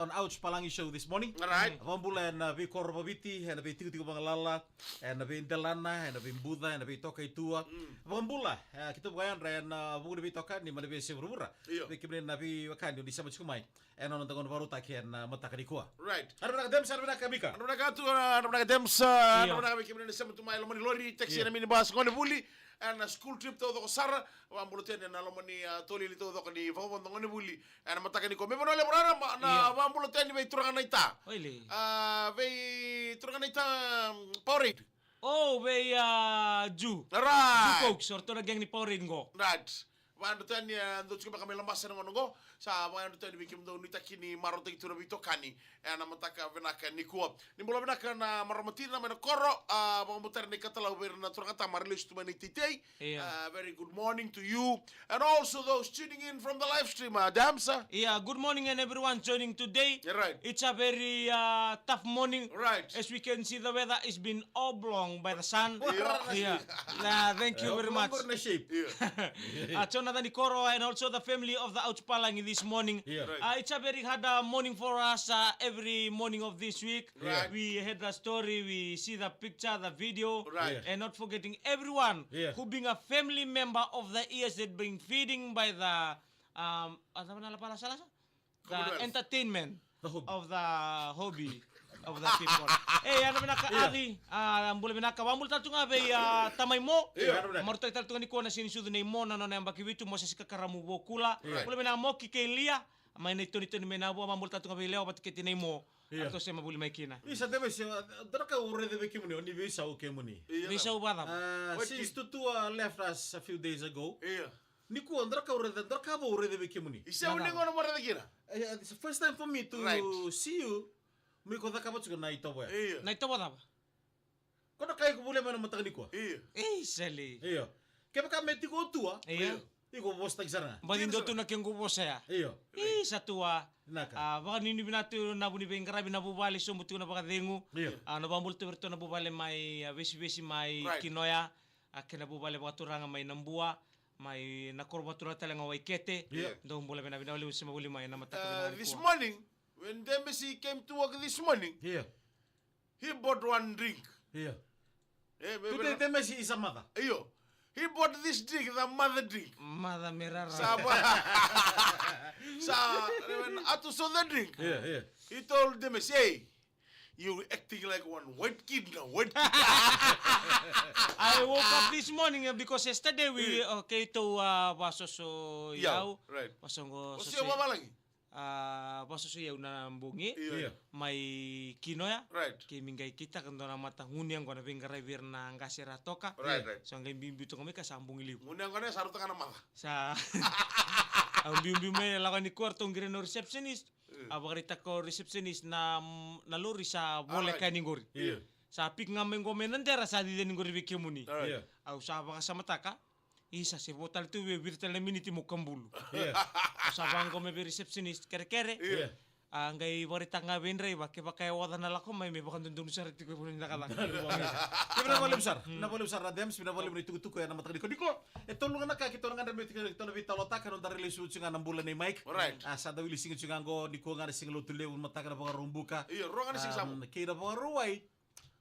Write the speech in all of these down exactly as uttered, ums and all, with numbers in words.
on Ouch Palagi show this morning. All right. Vakabula ena veikoro vaviti, ena veitikotiko vagalala, ena veidelana, ena veibuca, ena veitokaitua. Vakabula, e, keitou vakayadra ena vuku ni veitokani mai na veiyasai vuravura. Io. Vei kemuni na veiwekani oni sema tiko mai ena noda gauna vakarautaki ena mataka nikua. Right. Yadra vinaka Dems, yadra vinaka Mika. Yadra vinaka tu, yadra vinaka Dems, yadra vinaka vei kemuni na sema tu mai loma ni lori, taxi, ena minibus, gone vuli, ena school trip taucoko sara. Vakabula tu yani ena loma ni, a, tolili taucoko ni vakavodo gone vuli ena mataka nikua. Me vanua levu rara, ma, na vakabula tu yani vei turaga na ita. Oilei. A, vei turaga na ita, mm, Powerade. O, vei, a, Ju. Right. Ju Coke, so ratou na gang ni Powerade qo. Right. Vakayadra tu yani, e, dou tiko beka mai Labasa na gauna qo. Sa vakayadra tu yani vei kemudou nuitaki ni marautaki tu na veitokani ena mataka vinaka nikua. Ni bula vinaka na marama tina mai na koro, a, vakabula tale na ikatalau vei ira na turaga tama ra lesu tu mai na iteitei. Io. A, very good morning to you. And also those tuning in from the live stream, a, Dems. Io, good morning and everyone joining today. Yeah, right. It's a very, uh, tough morning. Right. As we can see, the weather is been oblong by the sun. Io. Io. Uh, thank you very much. Oblong na shape. Io. Uh, Jonathan Ikoro and also the family of the Ouch Palagi this morning. Io. Right. Uh, it's a very hard, uh, morning for us, uh, every morning of this week. Right. We had the story, we see the picture, the video, right, and not forgetting everyone, yeah, who being a family member of the years that been feeding by the, um, a cava na lapalasa lasa? The Commonwealth. Entertainment, the hobby, of the hobby of the people. E, yadra vinaka, yeah, Adi, a, bula vinaka, vakabula tale tu ga vei, a, tamai Mo. Yeah. Marautaki tale tu ga nikua na siga ni sucu nei Mo, na nona yabaki vitu, Mosese Kakaramu Vokula. Right. Bula vinaka Mo, Kike Ilia, mai na itonitoni mai Navua, vakabula tale tu ga vei Lewa vata kei tinai Mo. Io. Eratou sema vuli mai kina. Isa, Demes, a, dua na ka au raica vei kemuni, o ni veisau kemuni. Io. Veisau vacava? A, since Tutua left us a few days ago. Io. Nikua, dua na ka au raica, dua na ka vou au raica vei kemuni. Isa, au ni gauna mo raica kina. E, it's the first time for me to, right, see you. Me ko cakava tiko na itovo ya. Io. Na itovo cava? Ko na ka iko volia mai na mataka nikua. Io. Ei, sali. Io. Kevaka me tiko o Tua. Io. Iko vosataki sara ga. Baci dua tu na kequ vosa ya. Io. Ei, sa Tua. Vinaka. A, vakanuinui vinaka tu na vu ni veiqaravi, na vuvale sobu tu na vakacegu. Io. A, na vakabula tu vei iratou na vuvale mai, a, Vesivesi mai, right, Kinoya. A, kei na vuvale vakaturaga mai Nabua. Mai na koro vakaturaga tale ga o Waikete. Io. Dou bula vinaka, vinaka vakalevu sema vuli mai na mataka, a, vinaka nikua. This morning, when Demes came to work this morning, io, he bought one drink. Io. Eh, me Today, vela- Demes is a mother. Io. He bought this drink, the mother drink. Mother me rara. Sa ba-, sa, when Atu saw the drink, io, io, he told Demes, "Hey, you acting like one white kid now, white kid." I woke up this morning, uh, because yesterday we, io, uh, keitou, uh, vasoso yau. Yau, right. Vasoso, o se vavalagi? A, vasoso yau na bogi, io, io, mai Kinoya. Right. Keimami qai kitaka dua na mata gunu yaqona veiqaravi vei ira na qase era toka. Right, right. So qai biubiu toka mai ka sa bogi levu. Gunu yaqona sa rauta ga na mata. Sa au biubiu mai, lako nikua, ratou qiri na receptionist. Io. A vakaraitaka o receptionist na, na lori sa voleka yani qori. Io. Sa pick ga mai qo mai Nadera, sa cici yani qori vei kemuni. Right. Io. Au sa vakasamataka. Isa, se vo tale tu vei, vica tale na miniti mo kabulu. Io. Au sa vaqo mai vei receptionist, kerekere. Io. A qai vakaraitaka ga vei draiva, kevaka e oca na lako mai, me vakadodonu sara tiko e vanua ni cakacaka. Vinaka vakalevu sara, vinaka vakalevu sara Dems, vinaka vakalevu na itukutuku ena mataka nikua. E tolu ga na ka keitou na gadreva tiko, keitou na veitalanoataka, noda rai lesu tiko ga na bula nei Mike. Alright. A, sa dau wili siga tiko ga qo, nikua ga na Siga Lotulevu, mataka na Vakaraubuka. Io, rua ga na siga sa vo. Am, kei Navua, Vakarauwai.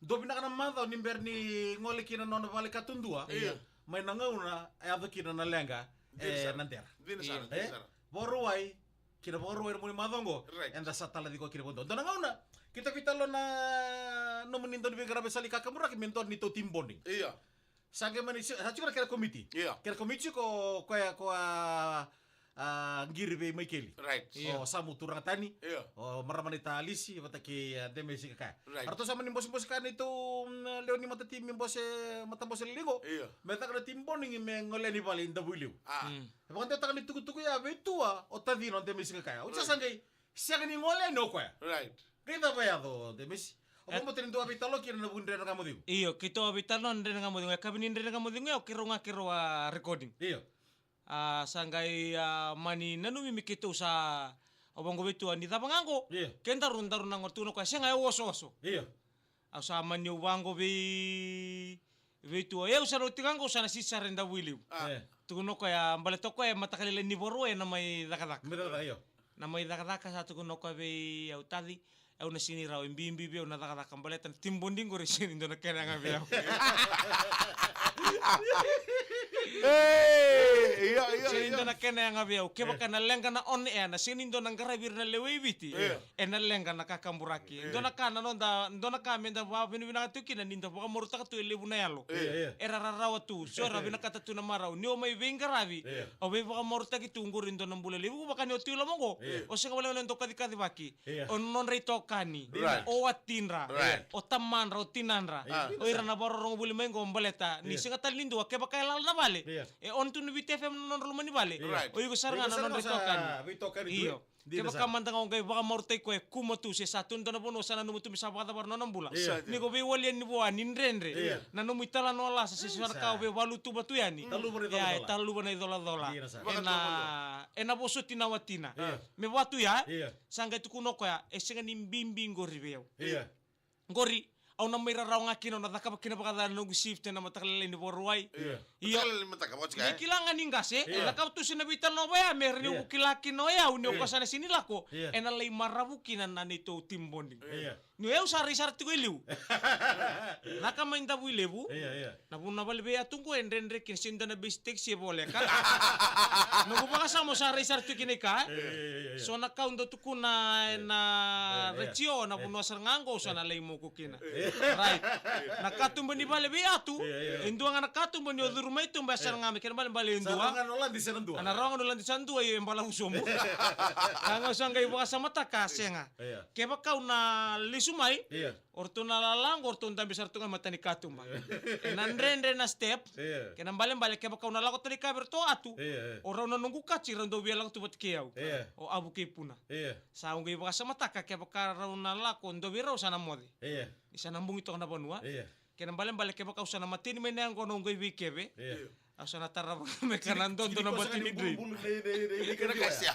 Dua vinaka na macawa ni bera ni gole kina na nona vale ka tudua. Io. Mai na gauna e yaco kina na leqa, dina, e, sara, Nadera. Dina sara, io, dina sara. Vakarauwai, kina Vakarauwai na nomuni macawa qo, right, eda sa talaci koya kina vakadua. Dua na gauna, keitou veitalanoa na nomuni dauniveiqaravi sa lai kakaburaki me dua neitou team bonding. Io. Sa qai mani, sa tiko na kena komiti. Io. Kena komiti ko, koya, koya, a, qiri vei Maikeli. Right. Io. O Samu Turagatani. Io. O marama naita Alisi, vata kei, a, Demesi Kakaya. Right. Eratou sa mani bosebose kaya neitou, mm, lewe ni matatimi, bose, matabose lelevu qo. Io. Me caka na team bonding me gole yani vale i Davuilevu. A. Mm. E vakadewataka na itukutuku ya vei Tua o tacina o Demesi Kakaya. Right. Oti sa qai sega ni gole yani o koya. Right. Qai cava e yaco, Demesi? O, e, vakabauta ni dou a veitalanoa kina na vuku ni Dredre Ga Mo Cegu. Io, keitou a veitalanoa na Dredre Ga Mo Cegu. E kavini Dredre Ga Mo Cegu, io, keirau ga keirau a recording. Io. A, sa qai, a, mani nanumi me keitou sa, au vaqo vei Tua ni cava ga qo. Io. Kedaru, daru na gole, tukuna o koya, sega, e osooso. Io. Au sa mani, au vaqo vei, vei Tua, e, au sa rauti ga qo, au sa na sisi sara e Davuilevu. A. E. Tukuna o koya, baleta o koya e mataka lailai ni Vakarauwai ena mai cakacaka. Mai cakacaka, io. Na mai cakacaka sa tukuna o koya vei au, Taci, au na sega ni rawa, e bibi vei au na cakacaka baleta na team bonding qori sega ni dua na kena yaga vei au. Ei, io, io, sega ni dua na kena yaga vei au. Kevaka na leqa na on air, na sega ni dua na qaravi ira na lewe i Viti. Io. E na leqa na kakaburaki. Io. Dua na ka na noda, dua na ka meda vakavinavinaka tu kina ni da vakamarautaka tu e levu na yalo. Io, io. Era rarawa tu, so era vinakata tu na marau. Ni o mai veiqaravi, io, o veivakamarautaki tu qori dua na bula levu. Vaka ni o tu i loma qo, io, o sega wale wale dau kacikacivaki. Io. O nodra itokani, right, o watidra, right, o tamadra, o tinadra. Ah. O ira na vakarorogo voli mai qo baleta ni, io, sega tale ni dua, kevaka e lala na vale, io, e on tu na Viti F M na nodra loma ni vale. Right. O iko sara ga na nodra itokani. Veitokani tu. Io. Dina sara. Kevaka mada ga o qai vakamarautaki koya e kuma tu se sa tu dua na vanua sa nanuma tu me sa vakacavara na nona bula. Io. Ni ko veiwali yani vua ni dredre. Io. Na nomu italanoa lasa se, io, sa na ka o veivalutuba tu yani. Taluva na icolacola. Ia, e taluva na icolacola. Dina sara. Ena, ena vosoti na watina. Io. Me vatu ya, io, sa qai tukuna o koya, e sega ni bibi qori vei au. Io. Qori, au na mai rarawa ga kina, au na cakava kina vakaca na noqu shift ena mataka lailai ni Vakarauwai. Io. Io. Mataka lailai ni mataka, vaka, e? Me kila ga ni qase, e, io, cakava tu se na veitalanoa vaya, me rawa ni, io, au kila kina o yau, ni o, io, koya sa na sega ni lako, io, e na lai maravu kina na neitou team bonding. Io. Ni o yau sa rai sara tiko i liu. Caka mai Davuilevu. Io, io. Na vanua vale vei yatu qo e dredre kina, sega ni dua na base taxi e voleka. Noqu vakasama au sa rai sara tu kina i ka. Io, io, io, io. So na ka au dau tukuna, io, ena, io, io, retio, na, io, vanua sara ga qo, au sa na lai moku kina. Right. Na katuba ni vale vei yatu. Io, io. E dua ga na katuba ni o curu mai tuba, e sara ga me kena balebale e dua. Sa rawa ga na ladi sa na dua. A na rawa ga na ladi sa dua, io, e balavu sobu. Ka ga au sa qai vakasamataka, sega. Io. Kevaka au na lesu mai, io, o ratou na lala qo, o ratou dabe sara tu ga e mata ni katuba. Io. E na dredre na step. Io. Kena balebale, kevaka au na lako tale i ka vei ratou atu. Io, io. O rau na noqu kati, rau dau via lako tu vata kei au. Io. O Avu kei Puna. Io. Sa au qai vakasamataka kevaka rau na lako, dua vei rau sa na moce. Io. Ni sa na bogi toka na vanua. Io. Kena balebale kevaka au sa na mateni mai na yaqona au qai veikeve. Io. Au sa na tarava me ka na dodo na bati ni drain. Kena kasia.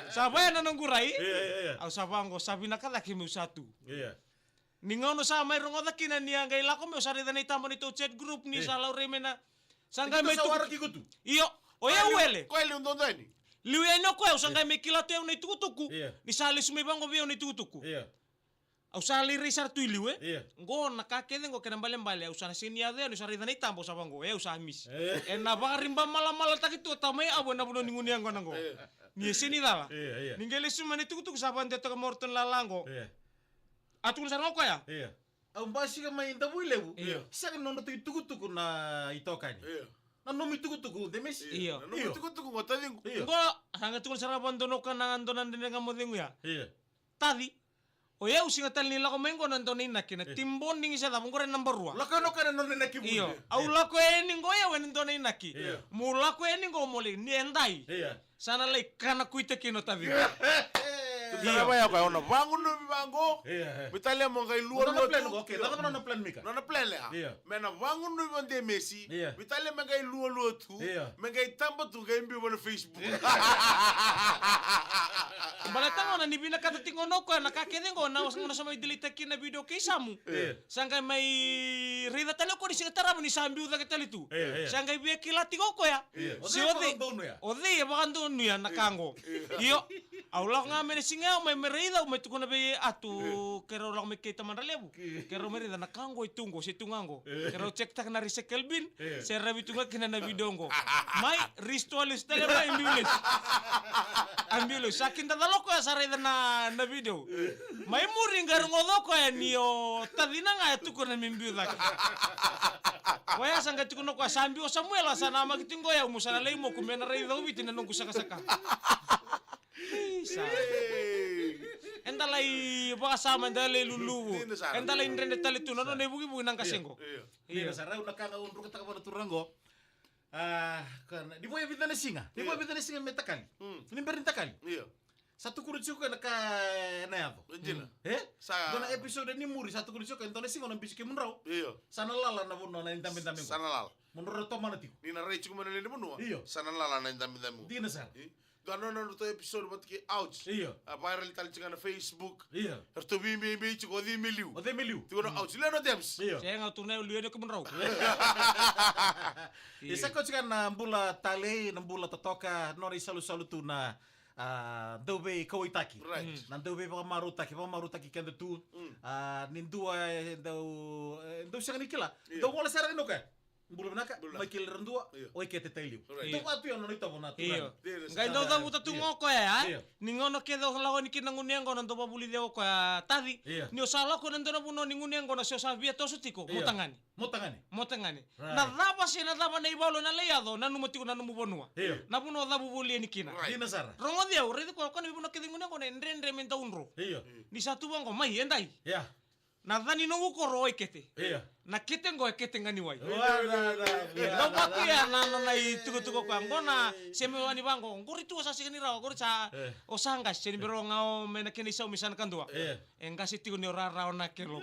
Sa vaya na noqu rai. Io, io, io. Au sa vaqo, sa vinaka cake meu sa tu. Io. Ni gauna sa mai rogoca kina ni a qai lako mai, au sa raica na itaba ni tou chat group ni, io, sa laurai mai na. Sa qai mai sa tuku. Waraki iko tu. Io. O yau, liu, wele. Koya liu dodo yani. Liu yani o koya, au sa qai mai kila tu yau na itukutuku. Io. Ni sa lesu mai vaqo vei au na itukutuku. Io. Au sa lai rai sara tu i liu, e? Io. Qo na ka kece qo kena balebale, au sa na sega ni yaco yani, au sa raica na itaba, au sa vaqo, e, au sa misi. Io. E na vakariba malamalataki tu o tamai Avu e na vanua ni gunu yaqona qo. Io. Ni e sega ni cala. Io, io. Ni qai lesu mai na itukutuku sa vakadewataka mai o ratou na lala qo. Io. A tukuna sara ga o koya. Io. Au basika mai Davuilevu. Io. Sega ni nodratou itukutuku na itokani. Io. Na nomu itukutuku, Demesi. Io. Na nomu itukutuku, qo taciqu. Io. Qo, sa qai tukuna sara ga vakadua na ka na dua na dredre ga mo cegu ya. Io. Taci. O yau sega tale ni lako mai qo na dua na inaki, na, io, team bonding se cava, qori e naba rua. Lako yani o koya na nona inaki vuli. Io. Au lako yani qo yau ena dua na inaki. Io. Mo lako yani qo mo lai, ni e dai. Io. Sa na lai kana kuita kina o Taci. Io. Tarava ya o koya, o na vagunuvi vaqo. Io. Me talia mo qai lualua tu. Nona plan qo, okay. Io. Cava nona plan, Mika? Nona plan, a? Io. Me na vagunuvi o Demesi. Io. Me talia me qai lualua tu. Io. Me qai taba tu, qai biu va na Facebook. Baleta gona ni vinakata tiko gona o koya na ka kece qo, na gauna sa mai delete kina na video kei Samu. Io. Sa qai mai raica tale o koya ni sega tarava ni sa biu cake tale tu. Io, io. Sa qai via kila tiko o koya. Io. Se o cei, o cei e vakadonuya na ka qo. Io. Io. Au lako ga mai na siga ya, au mai, mai raica, au mai tukuna vei Atu, io, keirau lako mai kei Tamadra Levu. Io. Keirau mai raica na ka qo e tu qo, se tu ga qo. Io. Keirau check taka na recycle bin. Io. Se ravi tu ga kina na video qo. Mai, restore lesu tale mai, biu lesu. A biu lesu. Sa kidacala o koya sa raica na, na video. Io. Mai muri qai rogoca o koya ni o Tacina ga e tukuna me biu cake. Koya sa qai tukuna o koya sa biu o Samuela, sa namaki tiko qo o yau, mo sa na lai moku me na raica o Viti na noqu sakasaka. Isa. Ei. Eda lai vakasama, eda lai luluvu. Dina sara. Eda lai dredre tale tu na nona ivukivuki na qase qo. Io, io. Io. Dina sara, au na ka ga au drukataka vua na turaga qo. A, ka na, ni vo e vica na siga. Ni vo e, io, vica na siga me takali. Mm. Ni bera ni takali. Io. Sa tukuna tiko na ka ena yaco. Dina. E? Sa dua na episode ni muri, sa tukuna tiko, dua na siga au na bisi kemudrau. Io. Sa na lala na vanua na idabedabe qo. Sa na lala. Mo drau tomana tiko. Ni na rai tiko mai na lewe ni vanua. Io. Sa na lala na idabedabe qo. Dina sara. E? Dua na nodratou episode vata kei Ouch. Io. A viral tale tiko na Facebook. Io. Eratou veibeibei tiko, o cei me liu. O cei me liu. Tiko na Ouch. Liu na Debs. Io. Sega, tu na liu ni kemudrau. Io. E sa koya tiko na bula talei, na bula totoka, nodra isalusalu tu na, a, dau veikauwaitaki. Right. Mm. Na dau veivakamarautaki, vakamarautaki keda tu. Mm. A, ni dua, e, dau, e, dau sega ni kila. Io. Dau gole sara ina o koya. Bula vinaka, bula. Michael Radua, io, o Ikete Tailivu. Right. Io. Dau vatu ya na nona itovo na tu. Io. Right. Qai dau cavuta tu, io, ga o koya, e? Io. Ni gauna kece o lako yani kina na gunu yaqona dau vavulici o koya taci. Io. Ni o sa lako na dua na vanua ni gunu yaqona se o sa via toso tiko, io, motagane. Motagane. Motagane. Right. Na cava se na cava na ivalu ena lai yaco, nanuma tiko na nomu vanua. Io. Na vanua o cavu voli yani kina. Right. Dina sara. Rogoci au, raici koya, koya na veivanua kece gunu yaqona e dredre me dau dro. Io. Ni sa tu vaqo, mai, edai. Ia. Na ca ni noqu koro o Ikete. Io. Na kete qo e kete ga ni wai. Io, io, io, io. Dau vatu ya na, na, na itukutuku koya. Qo na, se me wani vaqo. Qori tu o sa sega ni rawa, qori sa, e, o sa qase, se ni bero ga o me na kena isau me sa na kadua. Io. E qase tiko ni o rarawa na kelo.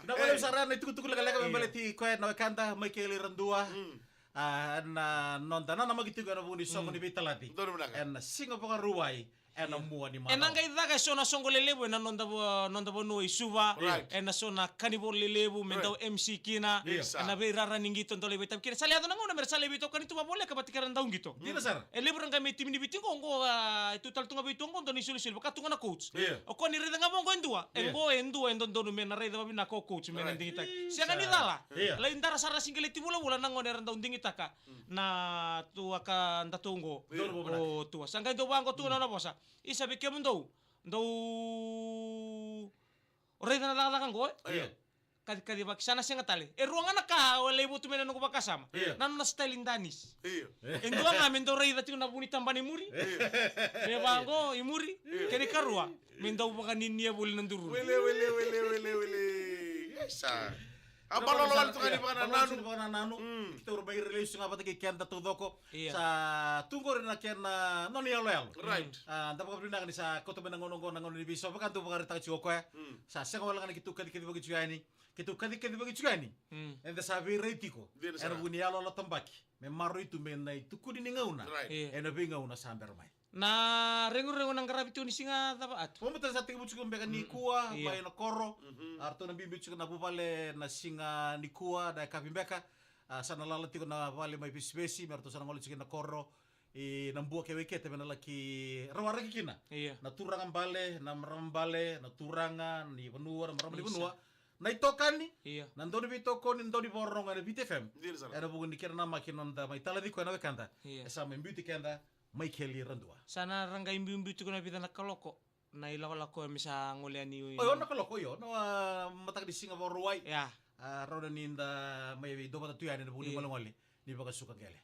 Na vale sara na itukutuku lekaleka me baleti koya na wekada, Michael Radua. Mm. A, na noda nanamaki tiko ena vuku ni soqo ni veitalaci. Donu vinaka. Ena siga Vakarauwai, ena mua ni macawa. Ena qai caka eso na soqo lelevu ena noda va-, noda vanua i Suva. Right. Ena so na carnival lelevu me dau M C kina. Yes. Ena veirara ni qito dau lai veitavi kina. Sa lai yaco na gauna mera sa lai veitokani tu vavoleka vata kei ira na dauqito. Dina sara. E levu ira qai mai timi ni Viti qo, qo, a, e tu tale tu ga vei tu qo, dau ni solisoli, vaka tu ga na coach. Io. O koya ni raica ga vaqo e dua. E qo e dua e dodonu me na raica vavinaka o coach me na digitaki. Sega ni cala. Io. Lai dara sara na siqeleti vulavula na gone era dau digitaka. Na tua ka datou qo. Io. O tua. Sa qai dau vaqo tu na nona vosa. Isa vei kemudou. Dou raica na cakacaka qo, e? Io. Kacikacivaki sa na sega tale. E rua ga na ka o lai votu mai na noqu vakasama. Io. Na nona style Danis. Io. E dua ga me dau raica tiko na vu ni tabana i muri. Io. Me vaqo i muri. Io. Kena ikarua. Me dau vakaninia voli na duru. Wele, wele, wele, wele, wele. Yes, sir. A balolo wale tu ga ni vakanananu. Balolo tu ga ni vakanananu. Mm. Keitou ra mai railesuga vata kei keda taucoko. Ia. Sa tu qori na kena nona iyaloyalo. Right. A, da vakavinavinaka ni sa koto mai na gauna oqo na gauna ni veisau. Vaka dau vakaraitaka tiko o koya. Mm. Sa sega wale ga ni keitou kacikacivaki tiko yani. Keitou kacikacivaki tiko yani. Mm. Eda sa veirai tiko. Dina sara. Ena vuku ni yaloyalo tabaki. Me maroroi tu mai na itukuni ni gauna. Right. Ia. Ena veigauna sa bera mai. Na reguregu na qaravi tu ni siga cava atu? Vabauta sa tekivu tiko beka nikua, mm, ia, mai na koro. Mhm. A ratou na biubiu tiko na vuvale na siga nikua, na yakavi beka. A, sa na lala tiko na vale mai Vesivesi, me ratou sa na gole tiko na koro. I na bua kei Waikete me na laki rawaraki kina. Ia. Na turaga bale, na marama bale, na turaga ni vanua, na marama ni vanua. Isa. Na itokani, ia, na dau ni veitokoni, na dau ni vakarorogo ena Viti F M. Dina sara. Ena vuku ni kena namaki noda mai talaci koya na wekada. Ia. E sa mai biuti keda, Michael Radua. Sa na ra qai biubiu tiko na vica na kaloko na ilakolako me sa gole yani. Io, na kaloko, io. Na, a, mataka ni siga Vakarauwai. Ia. A, rawa ni da mai veiduavata tu yani ena vuku ni, ia, golegole ni vakasuka qele.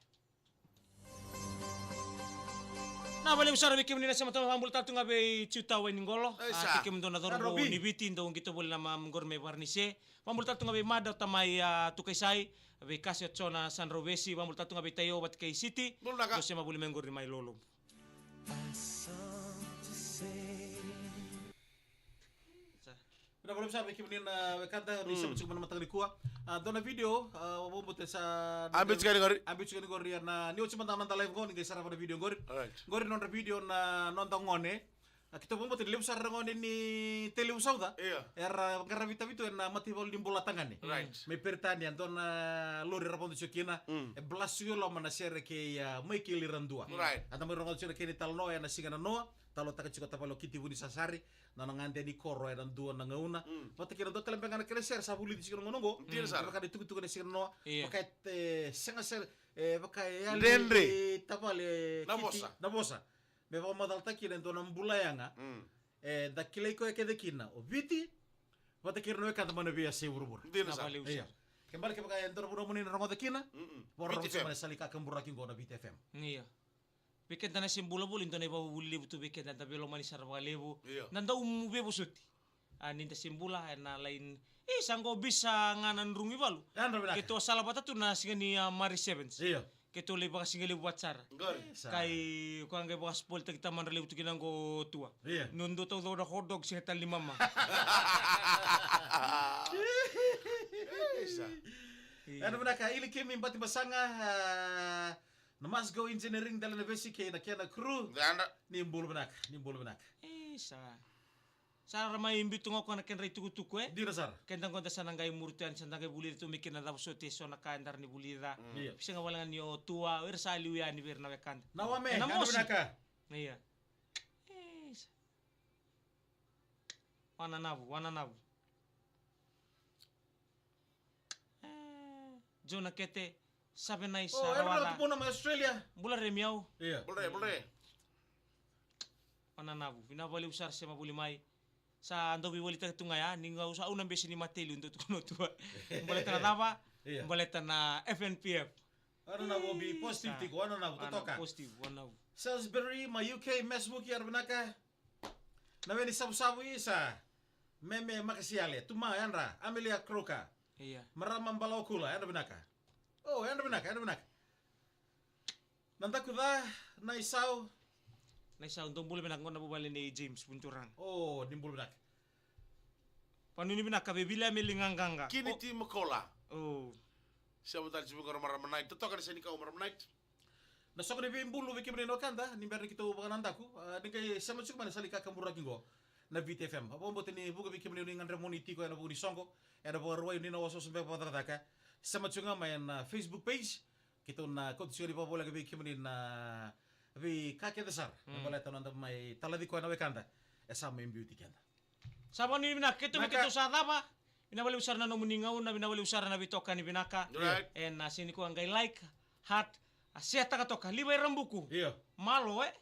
Na valevu sara vei kemuni na sema tama, vabula tale tu ga vei Tiuta Wainiqolo. Isa. A, kei kemudou na cauravou ni Viti, dou qito voli na mamu qori mai Varanise. Vabula tale tu ga vei Mada, o tamai, a, Tukaisai, vei Kase, o Jona, Sandrauvesi, vabula tale tu ga vei Taio vata kei Siti. Bula vinaka. Dou sema voli mai qori mai Lolo. Sa. Vinaka vakalevu sara vei kemuni na wekada ni, mm, sema tiko mai na mataka nikua. A, dua na video, a, vabauta sa a biu tiko yani qori. A biu tiko yani qori, ia na, ni oti mada na noda live qo, ni qai sarava na video qori. Alright. Qori na nodra video na noda gone. A, keitou vabauta ni levu sara na gone ni Tailevu Sauca. Ia. Era qaravi tavi tu ena mataivalu ni Bolatagane. Right. Mai Peritania, dua na lori era vodo tiko kina. Mm. E blast tiko i loma na sere kei, a, Michael Radua. Right. Eda mai rogoca tiko na kena italanoa ena siga nanoa. Talanoataka tiko tavale o Kitivu ni Sasari, na nona gade ni koro ena dua na gauna. Mm. Vata kei na dua tale beka na kena sere sa vulici tiko na gauna oqo. Dina sara. Vaka na itukutuku ena siga nanoa. Ia. Vaka e, e sega sere, e, vaka e yali, dredre, tavale na Kiti, vosa, na vosa. Me vakamacalataka kina e dua na bula yaga. Mm. E, da kilai koya kece kina o Viti, vata kei ira na wekada mai na veiyasai vuravura. Dina sara. Na valevu sara. Ia. Ke bale kevaka e dua na vanua mo ni na rogoca kina, mm-mm, vakarorogo tiko mai na sala ni kakaburaki qo na Viti F M. Ia. Vei keda na se bula voli, dua na ivakavuvuli levu tu vei keda, da veilomani sara vakalevu. Io. Na dau veivosuti. A, ni da se bula ena laini. E, sa qo bisa ga na drugu i valu. Yadra vinaka. Keitou a sala vata tu na siga ni, a, Mari Sevens. Io. Keitou lai vakasigalevu vata sara. Qori. E, sa. Kai, koya qai vakaspoiltaki tamadra levu tu kina qo Tua. Io. Ni dua taucoko na hot dog sega tale ni mama. E, sa. Io. Yadra vinaka, Ili Kimi Batibasaga, a, na Masgo Engineering, Dela na Vesi kei na kena crew. Yadra. Ni bula vinaka, ni bula vinaka. E, sa. Sa ra mai biuta ga o koya na kedra itukutuku, e? Dina sara. Keda qo da sa na qai muri tu yani, sa da qai vulica tu mai kina na cava soti e so na ka e dara ni vulica. Io. Sega wale ga ni o Tua, o ira sa liu yani vei ira na wekada. Na wame, ena mosi. Vinaka. Ia. Isa. Wananavu, wananavu. E, Jona Kete, Savenai, oh, sa era rawa na ca. Tupuna mai Australia. Bula re miau. Ia. Bula re, bula re. Wananavu, vinaka vakalevu sara sema voli mai. Sa dau veiwalitaki tu ga ya, ni ga au sa, au na bese ni mateliu, dau tukuna tu. Baleta na cava? Ia. Baleta na F N P F. Wananavu, be positive tiko, wananavu, totoka. Positive, wananavu. Salisbury, mai U K, Mesmuki, yadra vinaka. Na weni savusavu isa. Meme Makasiale, Tuma, yadra, Amelia Croker. Ia. Marama Balawakula, yadra vinaka. O, yadra vinaka, yadra vinaka. Na daku ca, na isau. Na isau, dou bula vinaka, qo na vuvale nei James Vunituraga. O, ni bula vinaka. Vanuinui vinaka vei Viliame Ligaqaqa. Kiniti Makola. O. Sema tale tiko vei qo na Marama Night. Totoka na senikau Marama Night. Na soqo ni veibulu vei kemuni na wekada, ni bera ni keitou vakanadaku, a, ni qai sema tiko mai na sala ni kakaburaki qo. Na Viti F M. A, vakabauta ni vuqa vei kemuni ni gadreva moni tiko ena vuku ni soqo, ena Vakarauwai ni na osooso beka vakacakacaka. Sema tiko ga mai na Facebook page. Keitou na kauta tiko ni vakavoleka vei kemuni na veika kece sara. Mm. Baleta na noda mai talaci koya na wekada. E sa mai biuti keda. Sa vanuinui vinaka, keitou me keitou sa cava. Vinaka vakalevu sara na nomuni gauna, vinaka vakalevu sara na veitokani vinaka. Right. Ena siga nikua qai like, heart, a share-taka toka, liva e Rabuku. Io. Malo, e?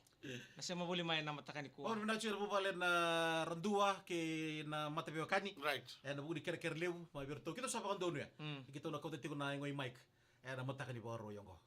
Na sema voli mai na mataka nikua. Ora vinaka tiko na vuvale na Radua kei na mataveiwekani. Right. Ena vuku ni kerekere levu, mai vei iratou. Keitou sa vakadonuya. Mm. Keitou na kauta tiko na igo i Mike. Ena mataka ni Vakarauwai oqo.